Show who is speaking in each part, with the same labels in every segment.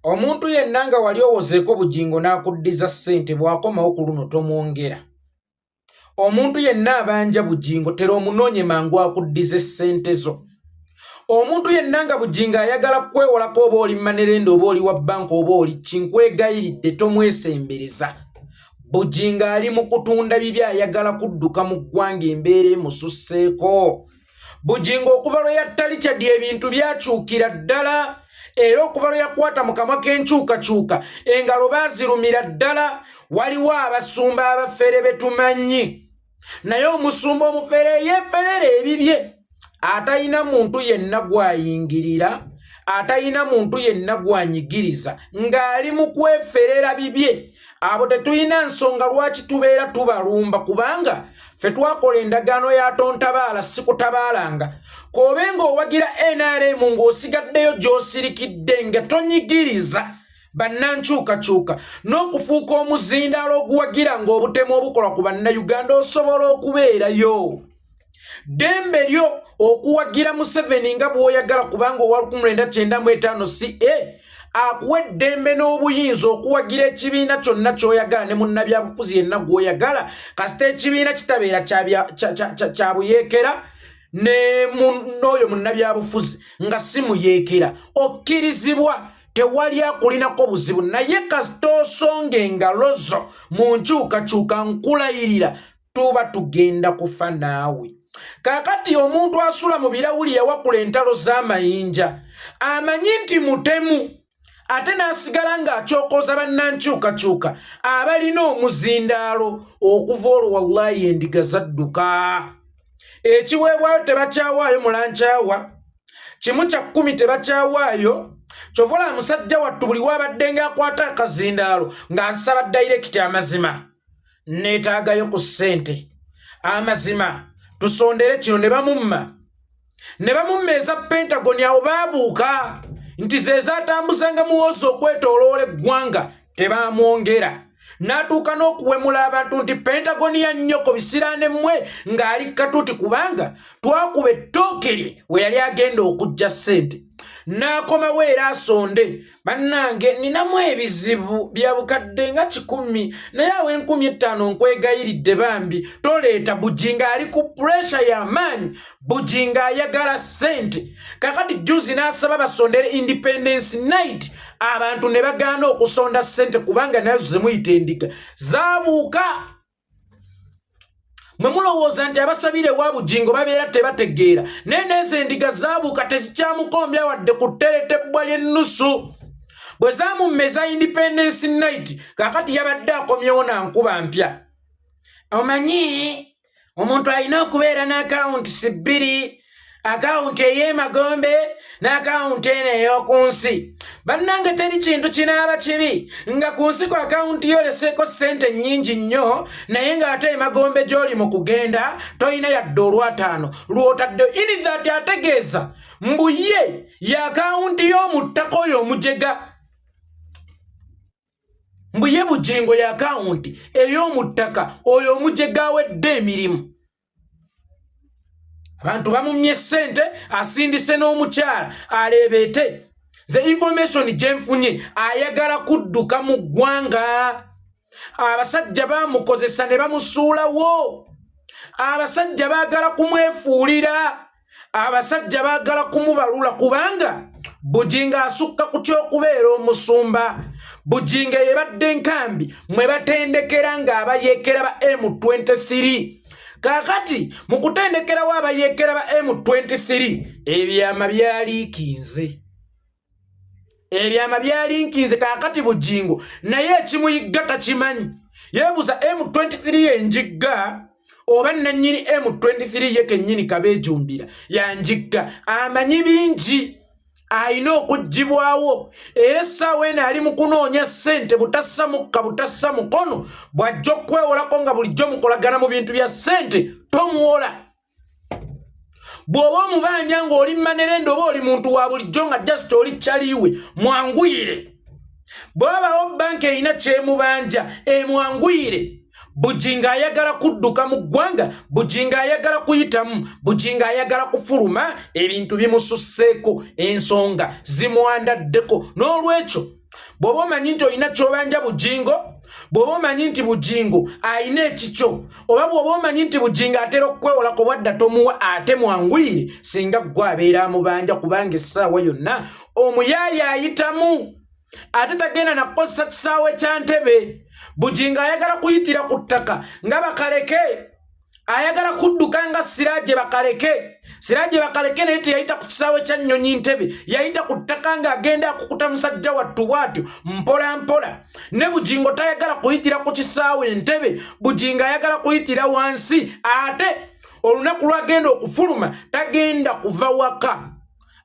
Speaker 1: Omuntu yenna nga wali owozeeko Bugingo n'akuddiza ssente bw'akomawo ku luno tomwongera. Omuntu yenna abanja Bugingo tera omunoonye mangu akuddize ssente zo. Omuntu yenna nga Bugingo ayagala kukwewolako oba oli manerenda oba oli wa bbanka oba oli ki nkwegayiridde tomwesembereza. Bugingo ali mu kutunda bibi ayagala kudduka mu ggwanga embeera emususseeko. Bugingo okuva lwe yatta Richard ebintu byakyukira ddala era okuva lwe yakwata mu kamwa k'enkyukakyuka engalo baazirumira ddala. Waliwo abasumba abafere be tumanyi naye omusumba omufere yeeferera ebibye atalina muntu yenna gw'ayingirira atalina muntu yenna gw'anyigiriza ng'ali mu kweferera bibye. Abo tetulina nsonga lwaki tubeera tubalumba kubanga ffe twakola endagaano ya tontabaala sikutabaalanga. K'obe ng'owagira NRM ng'osigaddeyo gy'osirikidde nga tonyigiriza bannankyukakyuka n'okufuuka omuzindaalo oguwagira ng'obutemu obukolwa ku Bannayuganda osobola okubeerayo. Ddembe lyo okuwagira Museveni nga bw'oyagala kubanga owa 1995 CA akuwa eddembe n'obuyinza okuwagira ekibiina kyonna ky'oyagala ne munnabyabufuzi yenna gw'oyagala kasita ekibiina kitabeera kya buyeekera n'oyo munnabyabufuzi nga si muyeekera okkirizibwa tewali akulinako buzibu naye kasita osonga engalo zo mu nkyukakyuka nkulayirira tuba tugenda kufa naawe. Kaakati omuntu asula mu birawuli yawakula entalo z'amayinja amanyi nti mutemu ate n'asigala ng'akyokoza bannankyukakyuka abalina omuzindaalo okuva olwo wallahi endiga zadduka. Ekiweebwayo tebakyawaayo mulankyawa kimu kya kkumi tebakyawaayo kyova olaba musajja wattu buli waabadde ng'akwata akazindaalo ng'asaba dayirekiti amazima neetaagayo ku ssente amazima tusondere kino ne bamumma ne bamumma eza Pentagon awo baabuuka nti ze zaatambuzanga Muhoozi okwetooloola eggwanga tebaamwongera n'atuuka n'okuwemula abantu nti Pentagon ya nnyoko bisiraane mmwe ng'ali katuuti kubanga twakuba ettooke lye we yali agenda okuggya ssente n'akomawo era asonde bannange ninamu ebizibu bya bukadde nga 100 naye awo 5000 nkwegayiridde bambi toleeta. Bugingo ali ku pressure y'amaanyi. Bugingo ayagala ssente. Kakati juzi n'asaba basondere Independence Night abantu ne bagaana okusonda ssente kubanga nazo zemuyita endiga zaabuuka. Mwe mulowooza nti abasabira ewa Bugingo babeera tebategeera naye nezo endiga zaabuuka tezikyamukombya wadde ku tteretebbwa ly'ennusu bwe zaamumma Independence Night. Kakati yabadde akomyewo na nkuba mpya. Omanyi omuntu alina okubeera n'akawunti bbiri, akawunti ey'emagombe n'akawunti eno ey'oku nsi. Bannange teri kintu kinaaba kibi nga ku nsi ku akawunti yoleseeko ssente nnyingi nnyo naye ng'ate emagombe gy'oli mu kugenda tolina yadde olwataano lw'otadde. In that ategeeza mbu ye y'akawunti y'omu ttaka oyo omujega mbu ye Bugingo y'akawunti ey'omu ttaka oyo omujega awedde emirimu. Abantu bamumye ssente asindise n'omukyala aleebeete. The information gye nfunye ayagala kudduka mu ggwanga. Abasajja bamukozesa ne bamusuulawo. Abasajja baagala kumwefuulira. Abasajja baagala kumubalula kubanga Bugingo asukka ku ky'okubeera omusumba. Bugingo ebadde enkambi mwe batendekera ng'abayeekera ba M23. Kaakati mu kutendekerawo abayeekera ba M23 ebyama byaliikinze ebyama byalinkinze. Kaakati Bugingo naye ekimuyigga takimanyi yeebuza M23 enjigga oba nannyini M23 ye kennyini kabeejumbira yanjigga amanyi bingi alina okuggyibwawo era essaawa eno ali mu kunoonya ssente butassa mukka butassa mukono bw'ajja okwewolako nga bulijjo mukolagana mu bintu bya ssente tomuwola. Bw'oba omubanja ng'oli manerenda oba oli muntu wa bulijjo nga just oli kyaliwe mwanguyire. Bw'abawo banka erina kyemubanja emwanguyire. Bugingo ayagala kudduka mu ggwanga. Bugingo ayagala kuyitamu. Bugingo ayagala kufuluma. Ebintu bimususseeko, ensonga zimwandaddeko n'olwekyo. Bw'oba omanyi nti olina ky'obanja Bujingo, bw'oba omanyi nti Bujingo alina ekikyo, oba bw'oba omanyi nti Bujingo atera okukwewolako bwadda tomuwa, ate mwanguyire singa ggwe abeera amubanja, kubanga essaawa yonna omuyaaye ayitamu ate tagenda nakukozesa kisaawe kya Ntebe. Bujingo ayagala kuyitira ku ttaka nga bakaleke, ayagala kudduka nga Siraje bakaleke. Siraje bakaleke naye teyayita ku kisaawe kya nnyonyi Ntebe, yayita ku ttaka ng'agenda akukuta musajja wattu bw'atyo mpola mpola. Ne Bujingo tayagala kuyitira ku kisaawe Ntebe, Bujingo ayagala kuyitira wansi. Ate olunaku lwagenda okufuluma tagenda kuva waka,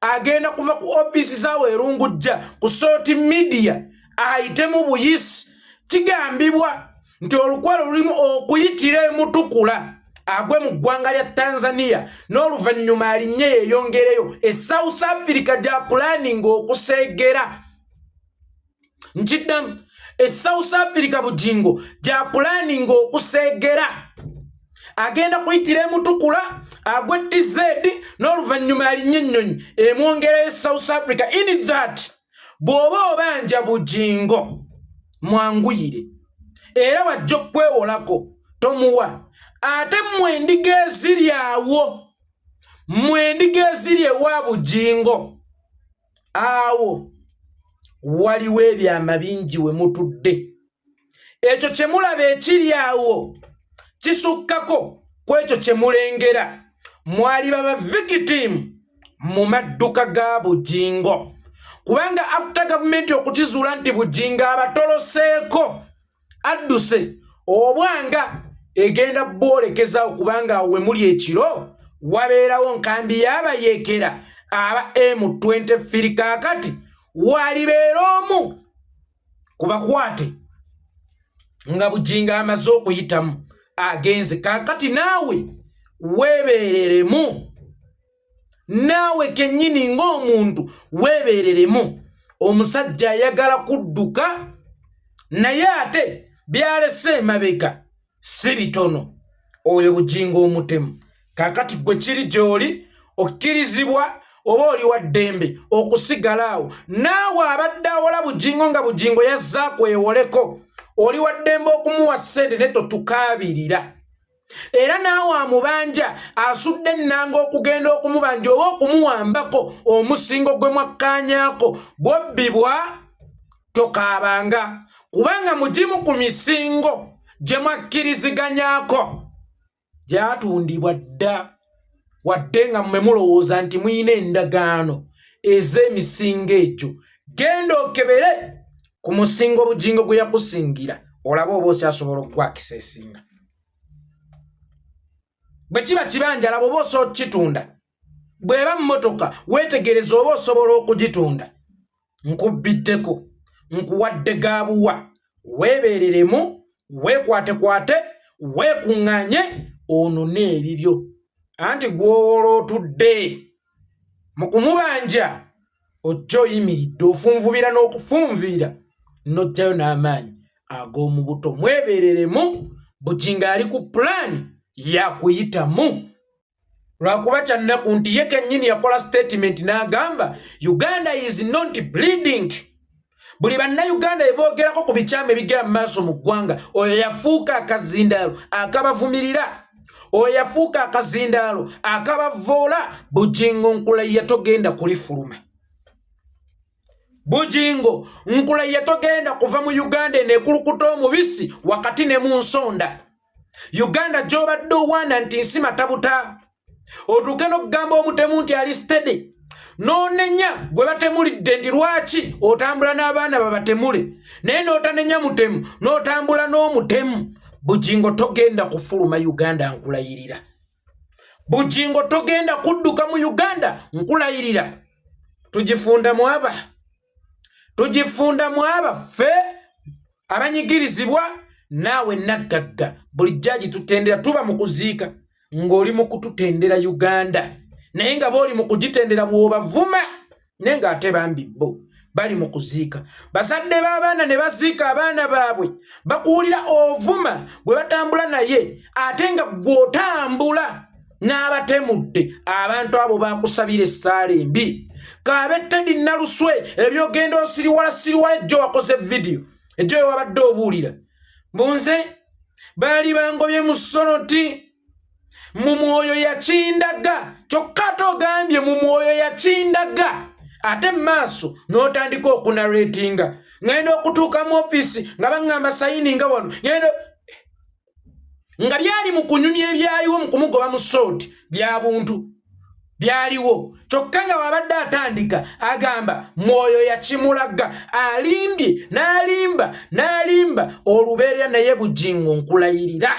Speaker 1: agenda kuva ku ofiisi zaawe erungujja ku Salt Media ayitemu buyisi. Kigambibwa nti olukwalo lulimu okuyitira emutukula agwe mu ggwanga lya Tanzania, n'oluvannyuma alinnye yeeyongereyo e South Africa gya pulaninga okuseegera. Nkiddamu, e South Africa Bujingo gya pulaninga okuseegera. Agenda kuyitira emutukula agwe TZ, n'oluvannyuma alinnye ennyonyi emwongereyo e South Africa. In that, bw'oba obanja Bujingo mwanguyire, era wajja okwewolako tomuwa. Ate mmwe endiga eziri awo, mmwe endiga eziri ewa Bujingo awo, waliwo ebyama bingi we mutudde. Ekyo kye mulaba ekiri awo kisukkako ku ekyo kye mulengera. Mwali baba victim mu madduka ga Bujingo, kubanga after gavumenti okukizuula nti Bujingo abatoloseeko adduse, obwanga egenda bwolekezaawo, kubanga awo we muli ekiro wabeerawo nkambi y'abayeekera aba M23. Kaakati walibeera omu ku bakwate nga Bujingo amaze okuyitamu agenze. Kaakati naawe weebeereremu, naawe kennyini ng'omuntu weebeereremu. Omusajja ayagala kudduka, naye ate byalese emabega si bitono oyo Bujingo omutemu. Kaakati gwe kiri gy'oli okkirizibwa oba oli wa ddembe okusigala awo. Naawe abadde awola Bujingo nga Bujingo yazza kwewoleko, oli wa ddembe okumuwa ssente, ne totukaabirira. Era naawe amubanja asudde ennanga okugenda okumubanja oba okumuwambako omusingo gwe mwakkaanyaako, bwobbibwa tokaabanga, kubanga mugimu ku misingo gye mwakkiriziganyaako gyatundibwa dda. Wadde nga mmwe mulowooza nti muyina endagaano ez'emisingo egyo, genda okebere ku musingo Bugingo gwe yakusingira, olabe oba okyasobola okugwakisa esinga. Bwe kiba kibanja, laba oba osobola okukitunda. Bw'eba mmotoka, weetegereza oba osobola okugitunda. Nkubbiddeko, nkuwadde gaabuwa. Weebeereremu, weekwatekwate, weekuŋŋaanye, onone ebibyo. Anti gw'owola otudde mu kumubanja, ojja oyimiridde ofunvubira n'okufunviira n'ojjayo n'amaanyi ag'omu buto. Mwebeereremu, Bugingo ali ku pulaani yakuyitamu, lwakuba kyannaku nti ye kennyini yakola statement n'agamba, "Uganda is not bleeding." Buli Bannayuganda eboogerako ku bikyamu ebigenda mu maaso mu ggwanga, oyo yafuuka akazindaalo akabavumirira, oyo yafuuka akazindaalo akabavoola. Bugingo, nkulayiya togenda kulifuluma. Bugingo, nkulayiya togenda kuva mu Uganda eno ekulukuta omubisi wakati ne mu nsonda. Uganda gy'obadde owaana nti nsi matabuta, otuuke n'okugamba omutemu nti ali steady, n'onenya gwe batemulidde nti lwaki otambula n'abaana babatemule, naye n'otanenya mutemu, n'otambula n'omutemu. Bugingo, togenda kufuluma Uganda, nkulayirira. Bugingo, togenda kudduka mu Uganda, nkulayirira. Tugifunda mwaba, tugifunda mwaba ffe abanyigirizibwa naawe naggagga. Bulijjo agitutendera, tuba mu kuziika ng'oli mu kututendera Uganda, naye nga booli mu kugitendera bw'obavuma, naye ng'ate bambi bo bali mu kuziika bazadde b'abaana ne baziika abaana baabwe. Bakuwulira ovuma gwe batambula naye, ate nga gw'otambula n'abatemudde abantu abo bakusabira essaala embi. Kaabe Teddy Naluswe ebyogenda osiriwala siriwala ejjo wakoze vidiyo ejjo wabadde obuulira mbunze baali bangobye mu soloti mu mwoyo yakindaga kyokka ate ogambye mu mwoyo yakindaga ate mu maaso n'otandika okunaretinga ngenda okutuuka mu ofiisi nga baŋŋamba sayini nga wano ngenda nga byali mu kunyumya ebyaliwo mu kumugoba mu sooti bya buntu byaliwo kyokka nga wabadde atandika agamba mwoyo yakimulaga alimbye n'alimba n'alimba olubeerera naye Bugingo nkulayirira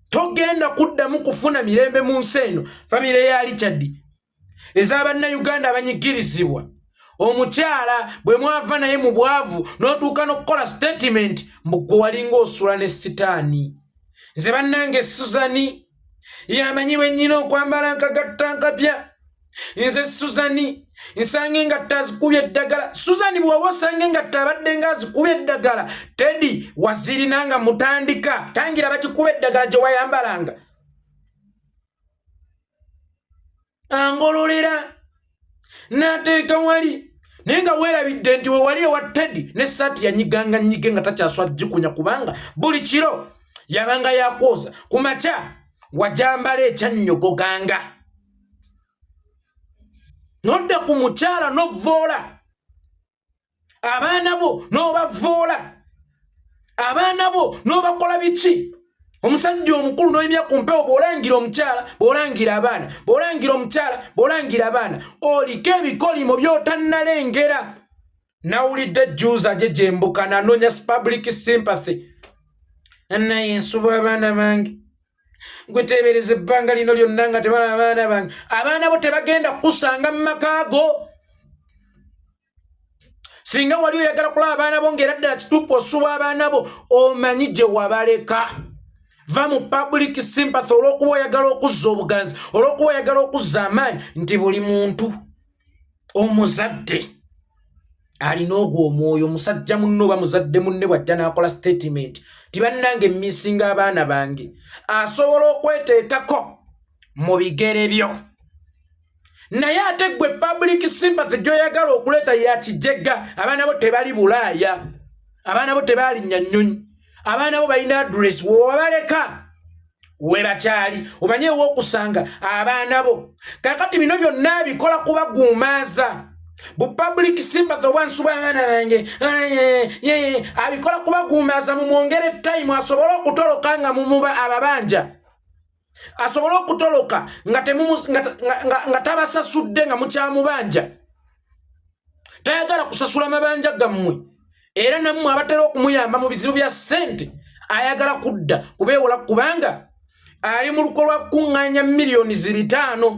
Speaker 1: togenda kuddamu kufuna mirembe mu nsi eno famire ya Richard ez'abannayuganda abanyigirizibwa omukyala bwe mwava naye mu bwavu n'otuuka n'okukola statement mbu gwe walinga osula ne sitaani nze bannange Suzani yamanyi bwe nnyina okwambala nkagatta nkapya nze Suzani nsanga engatto azikubye eddagala Suzani bw'oba osanga engatto abadde nga azikubye eddagala Teddy wazirina nga mutandika tangira bagikuba eddagala gye wayambalanga angololera n'ateeka wali naye nga weerabidde nti wewali ewa Teddy n'essaati yanyiganga nyige nga takyaswa gikunya kubanga buli kiro yabanga yakwoza ku makya wajambala ekyannyogoganga nodda ku mukyala n'ovvoola abaana bo n'obavvoola abaana bo n'obakola biki omusajja omukulu n'oyimya ku mpewo bw'olangira omukyala bw'olangira abaana bw'olangira omukyala bw'olangira abaana oliko ebikolimo by'otannalengera nawulidde juuza gye gyembuka nanoonya public sympathy naye nsuba abaana bange gwe teebereza ebbanga lino lyonna nga tebala abaana bange abaana bo tebagenda kukusanga mu maka go singa wali oyagala kulaba abaana bo ngaera ddala kituufu osuba abaana bo omanyi gye wabaleka va mu public sympathy olw'okuba oyagala okuzza obuganzi olw'okuba oyagala okuzza amaanyi nti buli muntu omuzadde alina ogwo omwoyo musajja munne oba muzadde munne bw'ajja n'akola statement ti bannange mmisinga abaana bange asobola okweteekako mu bigere byo naye ate gwe public sympathy gy'oyagala okuleeta yakijegga abaana bo tebali bulaaya abaana bo tebalinnya nnyonyi abaana bo balina address wewabaleka we bakyali omanye ew'okusanga abaana bo kakati bino byonna bikola kubaguumaaza bu public sympathy obwansuba abaana bange abikola kubaguumaaza mumwongere time asobole okutoloka nga mumuba ababanja asobole okutoloka nga tabasasudde nga mukyamubanja tayagala kusasula mabanja gammwe era nammwe abatera okumuyamba mu bizibu bya ssente ayagala kudda kubeewola kubanga ali mu luko lwa kukuŋŋaanya miliyoni 500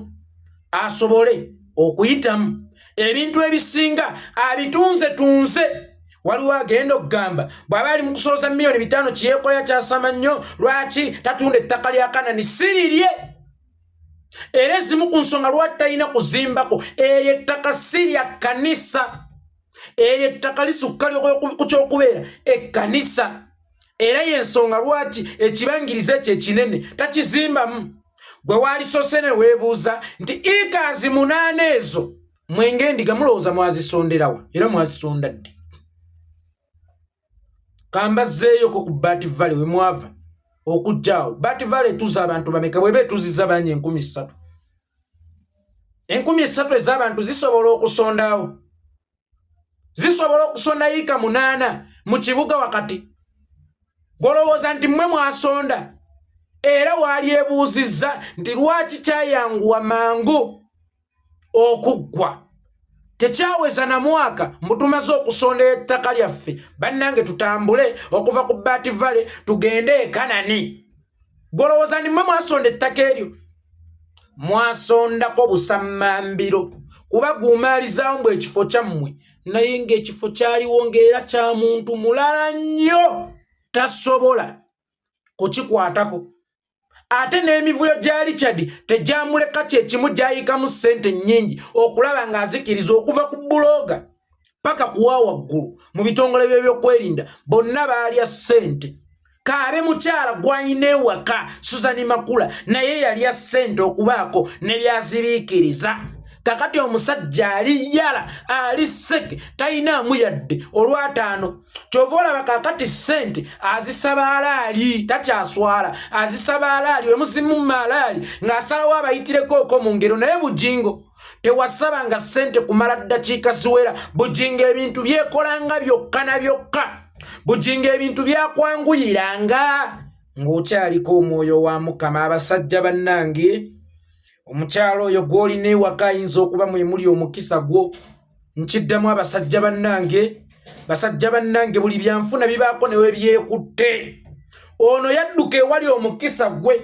Speaker 1: asobole okuyitamu ebintu ebisinga abitunze tunze waliwo agenda okugamba bw'aba ali mu kusolooza miliyoni 500 kiyeekolera kyasama nnyo lwaki tatunda ettaka lya Kanani sirirye era ezimu ku nsonga lwaki talina kuzimbako eryo ettaka si lya kkanisa eryo ettaka lisukka ku kyokubeera ekkanisa era yensonga lwaki ekibangiriza ekyo ekinene takizimbamu gwe waalisose ne weebuuza nti ikaazi 8 ezo mwenge endiga mulowooza mwazisonderawa era mwazisonda ddi kambazzeeyoko ku Bat Valley we mwava okujjaawo Bat Valley etuuza abantu bameka bweba etuuzizza bangi 3000 3000 ez'abantu zisobola okusondawo zisobola okusonda yiika 8 mu kibuga wakati golowooza nti mmwe mwasonda era waalyebuuzizza nti lwaki kyayanguwa mangu okuggwa tekyaweza na mwaka mbu tumaze okusonda ettaka lyaffe bannange tutambule okuva ku Bat Valley tugende e Kanani golowooza nti mmwe mwasonda ettaka eryo mwasondako busammambiro kuba guumaalizaawo mbu ekifo kyammwe naye ng'ekifo kyaliwo ng'era kya muntu mulala nnyo tasobola kukikwatako ate n'emivuyo gya Richard tegyamuleka kyekimu gyayikamu ssente nnyingi okulaba ng'azikiriza okuva ku buloga paka kuwa waggulu mu bitongole by'ebyokwerinda bonna baalya ssente kaabe mukyala gw'alina ewaka Suzani Makula naye yalya ssente okubaako ne byazibiikiriza Kakati omusajja ali yala, ali seke, talinaamu yadde olwataano. Kyova olaba kakati ssente azisaba alaali, takyaswala, azisaba alaali, wemuzimumma alaali ng'asalawo abayitireko oko mu ngero. Naye Bugingo tewasabanga ssente kumala ddakiika ziwera. Bugingo ebintu byekolanga byokka na byokka. Bugingo ebintu byakwanguyiranga ng'okyaliko omwoyo wa Mukama. Abasajja bannange, omukyalo oyo gw'olina ewaka ayinza okuba mwe muli omukisa gwo. Nkiddamu, abasajja bannange, basajja bannange, buli byanfuna bibaako newe byekutte. Ono yadduka ewali omukisa gwe,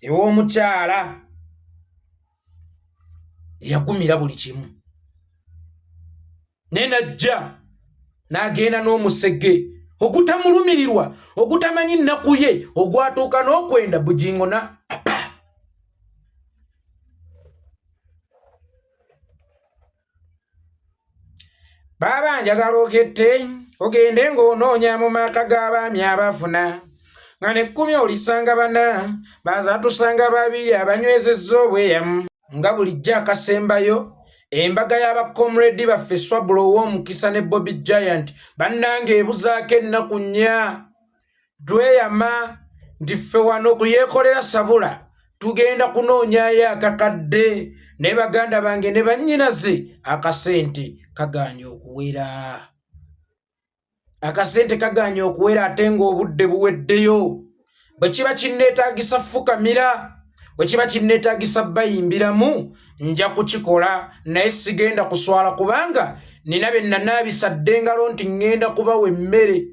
Speaker 1: ew'omukyala eyagumira buli kimu, naye najja n'agenda n'omusege ogutamulumirirwa, ogutamanyi nnaku ye, ogwatuuka n'okwenda Bugingo na baaba njagala okette ogende ng'onoonya mu maka g'abaami abafuna nga nekkumi olisanga bana, baza tusanga babiri abanywezezza obweyamu. Nga bulijjo akasembayo, embaga y'abakomredi baffe Swabula ow'omukisa ne Bobby Giant, bannange, ebuzaako ennaku 4. Tweyama nti ffe wano ku Yeekolera Sabula tugenda kunoonyayo akakadde, ne baganda bange ne bannyinaze, akasente kagaanye okuwera, akasente kagaanye okuwera, ate ng'obudde buweddeyo. Bwe kiba kinneetaagisa fukamira, bwe kiba kinneetaagisa bayimbiramu, nja kukikola, naye sigenda kuswala kubanga nina be nanaabisa dde engalo nti ŋŋenda kubawa emmere.